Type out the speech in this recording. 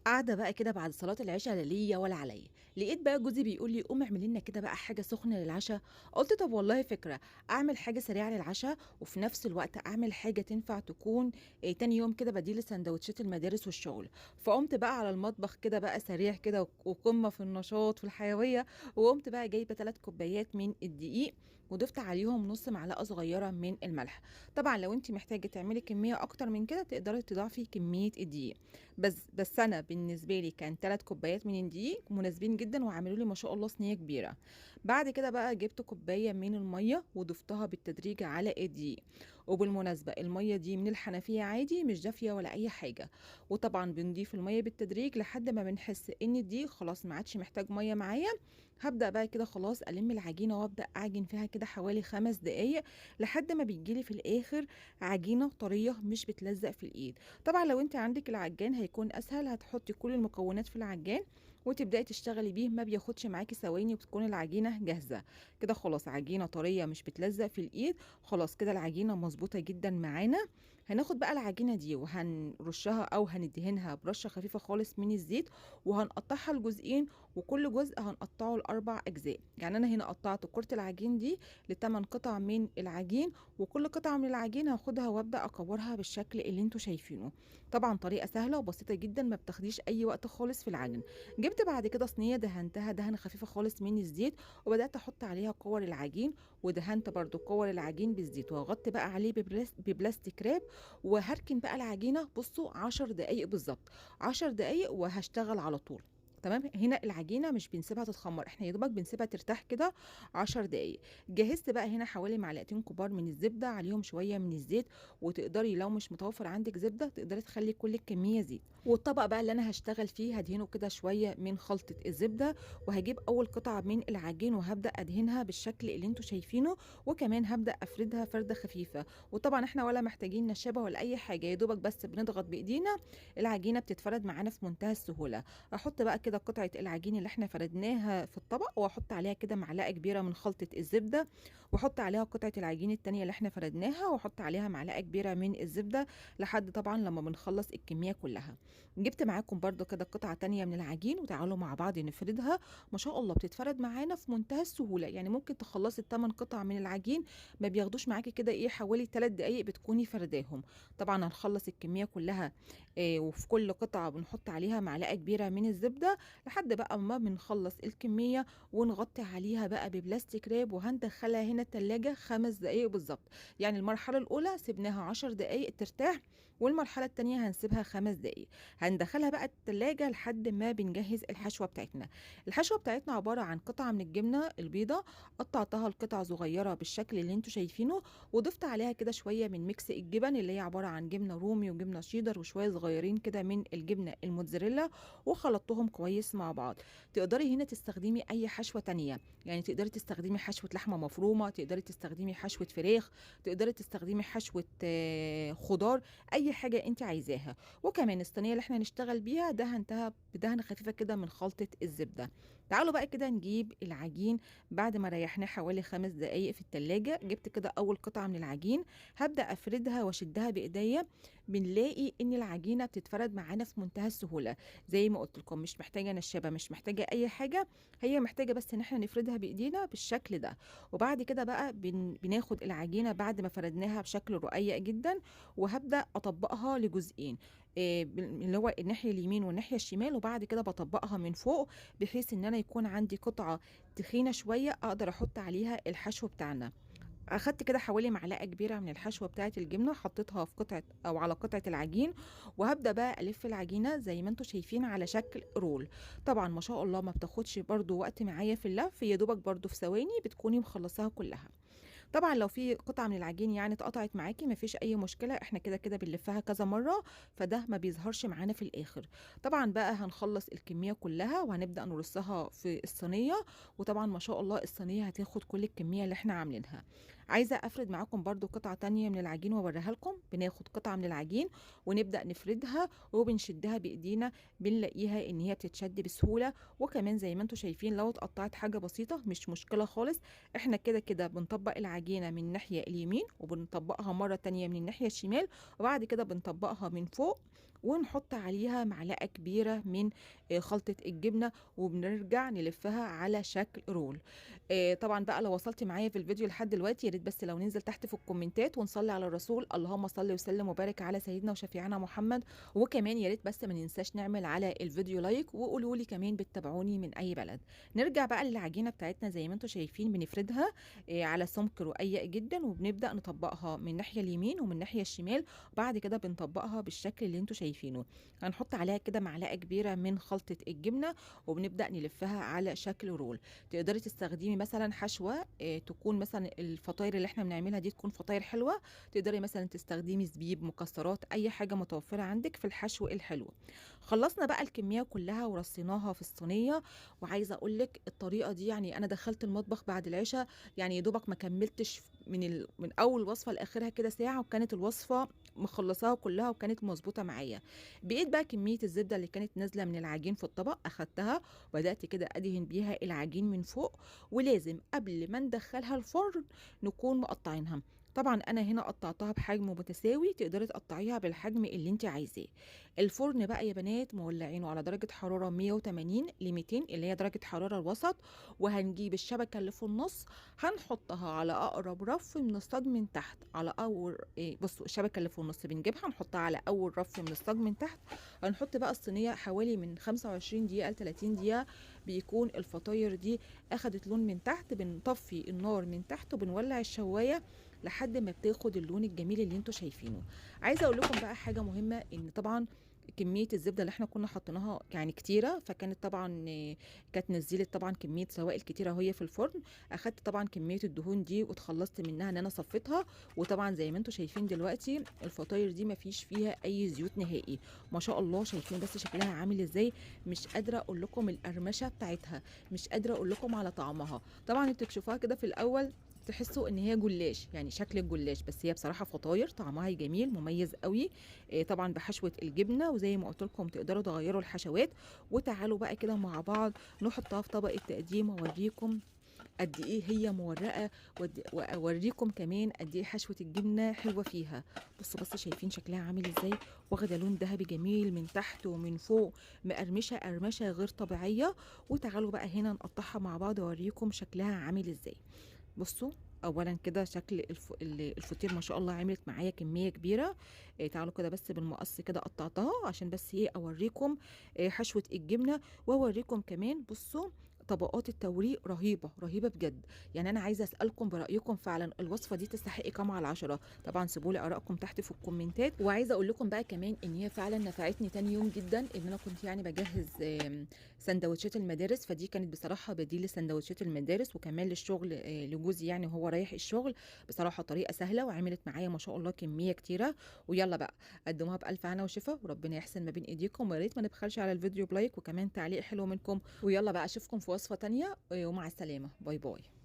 قاعدة بقى كده بعد صلاة العشا لا ليّا ولا عليّا، لقيت بقى جوزي بيقول لي: "قومي اعملي لنا كده بقى حاجة سخنة للعشا." قُلت طب والله فكرة، أعمل حاجة سريعة للعشا وفي نفس الوقت أعمل حاجة تنفع تكون تاني يوم كده بديل لساندوتشات المدارس والشغل. فقُمت بقى على المطبخ كده بقى سريع كده وقمة في النشاط والحيوية، وقُمت بقى جايبة 3 كوبايات من الدقيق وضِفت عليهم نُص معلقة صغيرة من الملح. طبعًا لو أنتِ محتاجة تعملي كمية أكتر من كده تقدري تضاعفي كمية الدقيق، بس أنا بالنسبة لي كان 3 كوبايات من الدقيق مناسبين جدًا وعملوا لي ما شاء الله صينية كبيرة. بعد كده بقى جبت كوباية من المَيّة وضفتها بالتدريج على الدقيق، وبالمناسبة المَيّة دي من الحنفية عادي مش دافية ولا أي حاجة، وطبعًا بنضيف المَيّة بالتدريج لحد ما بنحس إن الدقيق خلاص ما عادش محتاج مَيّة معايا. هابدأ بقى كده خلاص ألم العجينة وأبدأ أعجن فيها كده حوالي 5 دقايق لحد ما بيجي لي في الآخر عجينة طرية مش بتلزق في الإيد. طبعًا لو أنتِ عندك العجان هيكون أسهل، هتحطي كل المكونات في العجان وتبدأي تشتغلي بيه، ما بياخدش معاكي ثواني وبتكون العجينة جاهزة. كده خلاص عجينة طرية مش بتلزق في الإيد، خلاص كده العجينة مظبوطة جدًا معانا. هناخد بقى العجينة دي وهنرشها أو هندهنها برشة خفيفة خالص من الزيت، وهنقطعها لجزئين وكل جزء هنقطعه لأربع أجزاء. يعني أنا هنا قطعت كرة العجين دي لتمن قطع من العجين، وكل قطعة من العجين هاخدها وأبدأ أكورها بالشكل اللي انتوا شايفينه. طبعا طريقة سهلة وبسيطة جدا، ما بتاخديش أي وقت خالص في العجن. جبت بعد كده صينية دهنتها دهنة خفيفة خالص من الزيت، وبدأت أحط عليها كور العجين، ودهنت برضو كور العجين بالزيت، وهغطي بقى عليه ببلاستيك راب، وهركن بقى العجينة. بصوا 10 دقايق بالظبط، 10 دقايق وهشتغل على طول. تمام، هنا العجينة مش بنسيبها تتخمر، احنا يا دوبك بنسيبها ترتاح كده 10 دقايق. جهزت بقى هنا حوالي معلقتين كبار من الزبدة، عليهم شوية من الزيت، وتقدري لو مش متوفر عندك زبدة تقدري تخلي كل الكمية زيت. والطبق بقى اللي انا هشتغل فيه هدهنه كده شوية من خلطة الزبدة، وهجيب اول قطعة من العجين وهبدأ ادهنها بالشكل اللي انتوا شايفينه، وكمان هبدأ افردها فردة خفيفة. وطبعا احنا ولا محتاجين نشابة ولا اي حاجة، يا دوبك بس بنضغط بايدينا العجينة بتتفرد معانا في منتهى السهولة. احط بقى كده قطعة العجين اللي احنا فردناها في الطبق، واحط عليها كده معلقة كبيرة من خلطة الزبدة، واحط عليها قطعة العجين التانية اللي احنا فردناها، واحط عليها معلقة كبيرة من الزبدة لحد طبعا لما بنخلص الكمية كلها. جبت معاكم برضو كده قطعة تانية من العجين، وتعالوا مع بعض نفردها. ما شاء الله بتتفرد معانا في منتهى السهولة، يعني ممكن تخلصي التمن قطع من العجين ما بياخدوش معاكي كده ايه حوالي 3 دقايق بتكوني فرداهم. طبعا هنخلص الكمية كلها، وفي كل قطعة بنحط عليها معلقة كبيرة من الزبدة لحد بقى ما بنخلص الكمية، ونغطي عليها بقى ببلاستيك راب، وهندخلها هنا التلاجة 5 دقايق بالظبط. يعني المرحلة الأولى سيبناها 10 دقايق ترتاح، والمرحلة التانية هنسيبها 5 دقايق. هندخلها بقى التلاجة لحد ما بنجهز الحشوة بتاعتنا. الحشوة بتاعتنا عبارة عن قطعة من الجبنة البيضة قطعتها لقطع صغيرة بالشكل اللي انتوا شايفينه، وضفت عليها كده شوية من mix الجبن اللي هي عبارة عن جبنة رومي وجبنة شيدر وشوية صغيرين كده من الجبنة الموتزاريلا، وخلطتهم كويس مع بعض. تقدري هنا تستخدمي اي حشوة تانية، يعني تقدري تستخدمي حشوة لحمة مفرومة، تقدري تستخدمي حشوة فراخ، تقدري تستخدمي حشوة، خضار، اي حاجة انت عايزاها. وكمان الصينية اللي احنا هنشتغل بيها دهنتها بدهن خفيفة كده من خلطة الزبدة. تعالوا بقى كده نجيب العجين بعد ما ريحناه حوالي 5 دقايق في التلاجة. جبت كده اول قطعة من العجين، هبدأ افردها واشدها بايديا. بنلاقي ان العجينة بتتفرد معانا في منتهى السهولة، زي ما قلت لكم مش محتاجة نشابة، مش محتاجة اي حاجة، هي محتاجة بس ان احنا نفردها بايدينا بالشكل ده. وبعد كده بقى بناخد العجينة بعد ما فردناها بشكل رقيق جدا، وهبدأ اطبقها لجزئين، اللي هو الناحية اليمين والناحية الشمال، وبعد كده بطبقها من فوق بحيث ان انا يكون عندي قطعة تخينة شوية اقدر احط عليها الحشو بتاعنا. اخدت كده حوالي معلقة كبيرة من الحشوة بتاعة الجبنة، حطيتها في قطعة او على قطعة العجين، وهبدأ بقى الف العجينة زي ما انتم شايفين على شكل رول. طبعا ما شاء الله ما بتاخدش برضو وقت معايا في اللف، يا دوبك برضو في ثواني بتكوني مخلصاها كلها. طبعا لو في قطعة من العجين اتقطعت معاكي مفيش اي مشكلة، احنا كده كده بنلفها كذا مرة فده ما بيظهرش معانا في الاخر. طبعا بقى هنخلص الكمية كلها وهنبدأ نرصها في الصينية، وطبعا ما شاء الله الصينية هتاخد كل الكمية اللي احنا عاملينها. عايزة افرد معاكم برضو قطعة تانية من العجين واوريها لكم. بناخد قطعة من العجين ونبدأ نفردها وبنشدها بايدينا، بنلاقيها ان هي بتتشد بسهولة. وكمان زي ما انتم شايفين لو اتقطعت حاجة بسيطة مش مشكلة خالص، احنا كده كده بنطبق العجينة من الناحية اليمين وبنطبقها مرة تانية من الناحية الشمال، وبعد كده بنطبقها من فوق ونحط عليها معلقة كبيرة من خلطة الجبنة، وبنرجع نلفها على شكل roll. طبعا بقى لو وصلتي معايا في الفيديو لحد دلوقتي، يا ريت بس لو ننزل تحت في الكومنتات ونصلي على الرسول، اللهم صل وسلم وبارك على سيدنا وشفيعنا محمد. وكمان يا ريت بس ما ننساش نعمل على الفيديو like، وقولوا لي كمان بتتابعوني من اي بلد. نرجع بقى للعجينه بتاعتنا زي ما انتم شايفين، بنفردها على سمك رقيق جدا، وبنبدا نطبقها من الناحية اليمين ومن الناحية الشمال، وبعد كده بنطبقها بالشكل اللي انتم شايفينه. هنحط عليها كده معلقه كبيرة من خلطه الجبنة، وبنبدا نلفها على شكل roll. تقدري تستخدمي مثلا حشوه تكون مثلا الفطاير اللي احنا بنعملها دي تكون فطاير حلوة، تقدري مثلا تستخدمي زبيب، مكسرات، اي حاجة متوفرة عندك في الحشو الحلو. خلصنا بقى الكمية كلها ورصيناها في الصينية. وعايزه اقول لك الطريقة دي، يعني انا دخلت المطبخ بعد العشاء، يعني يا دوبك ما كملتش من اول وصفه لاخرها كده ساعة، وكانت الوصفة مخلصاها كلها وكانت مظبوطة معايا. بقيت بقى كمية الزبدة اللي كانت نازله من العجين في الطبق اخدتها وبدات كده ادهن بيها العجين من فوق، ولازم قبل ما ندخلها الفرن نكون مقطعينها. طبعا انا هنا قطعتها بحجم متساوي، تقدري تقطعيها بالحجم اللي انت عايزاه. الفرن بقى يا بنات مولعينه على درجه حرارة 180 ل 200 اللي هي درجه حرارة الوسط، وهنجيب الشبكة اللي في النص هنحطها على اقرب رف من الصاج من تحت، على اول بصوا الشبكة اللي في النص بنجيبها نحطها على اول رف من الصاج من تحت. هنحط بقى الصينية حوالي من 25 دقيقة ل 30 دقيقة، بيكون الفطاير دي اخدت لون من تحت. بنطفي النار من تحت وبنولع الشوايه لحد ما بتاخد اللون الجميل اللي انتوا شايفينه. عايزه اقول لكم بقى حاجة مهمة، ان طبعا كمية الزبدة اللي احنا كنا حطيناها يعني كتيرة، فكانت طبعا كانت نزلت طبعا كمية سوائل كتيرة وهي في الفرن. اخدت طبعا كمية الدهون دي واتخلصت منها ان انا صفيتها، وطبعا زي ما انتم شايفين دلوقتي الفطاير دي مفيش فيها اي زيوت نهائي، ما شاء الله. شايفين بس شكلها عامل ازاي؟ مش قادرة اقول لكم القرمشه بتاعتها، مش قادرة اقول لكم على طعمها. طبعا انتوا تشوفوها كده في الاول تحسوا ان هي جلاش، يعني شكل الجلاش، بس هي بصراحة فطاير طعمها جميل مميز قوي. طبعا بحشوه الجبنة، وزي ما قلت لكم تقدروا تغيروا الحشوات. وتعالوا بقى كده مع بعض نحطها في طبق التقديم واوريكم قد ايه هي مورقه، واوريكم كمان قد ايه حشوه الجبنة حلوة فيها. بصوا بس شايفين شكلها عامل ازاي؟ واخده لون ذهبي جميل من تحت ومن فوق، مقرمشه قرمشه غير طبيعية. وتعالوا بقى هنا نقطعها مع بعض واوريكم شكلها عامل ازاي. بصوا اولا كده شكل الفطير ما شاء الله عملت معايا كمية كبيرة. تعالوا كده بس بالمقص كده قطعتها عشان بس ايه اوريكم حشوه الجبنة، واوريكم كمان بصوا طبقات التوريق رهيبة رهيبة بجد. يعني انا عايزه اسالكم برايكم فعلا الوصفة دي تستحق كام على 10؟ طبعا سيبوا لي ارائكم تحت في الكومنتات. وعايزه اقول لكم بقى كمان ان هي فعلا نفعتني تاني يوم جدا، ان انا كنت يعني بجهز سندوتشات المدارس، فدي كانت بصراحة بديل لسندوتشات المدارس وكمان للشغل لجوزي يعني وهو رايح الشغل. بصراحة طريقه سهلة وعملت معايا ما شاء الله كمية كتيرة. ويلا بقى قدموها بالف هنا وشفا، وربنا يحسن ما بين ايديكم. ويا ريت ما نبخلش على الفيديو ب like وكمان تعليق حلو منكم. ويلا بقى اشوفكم في وصفة تانية، ومع السلامة، bye bye.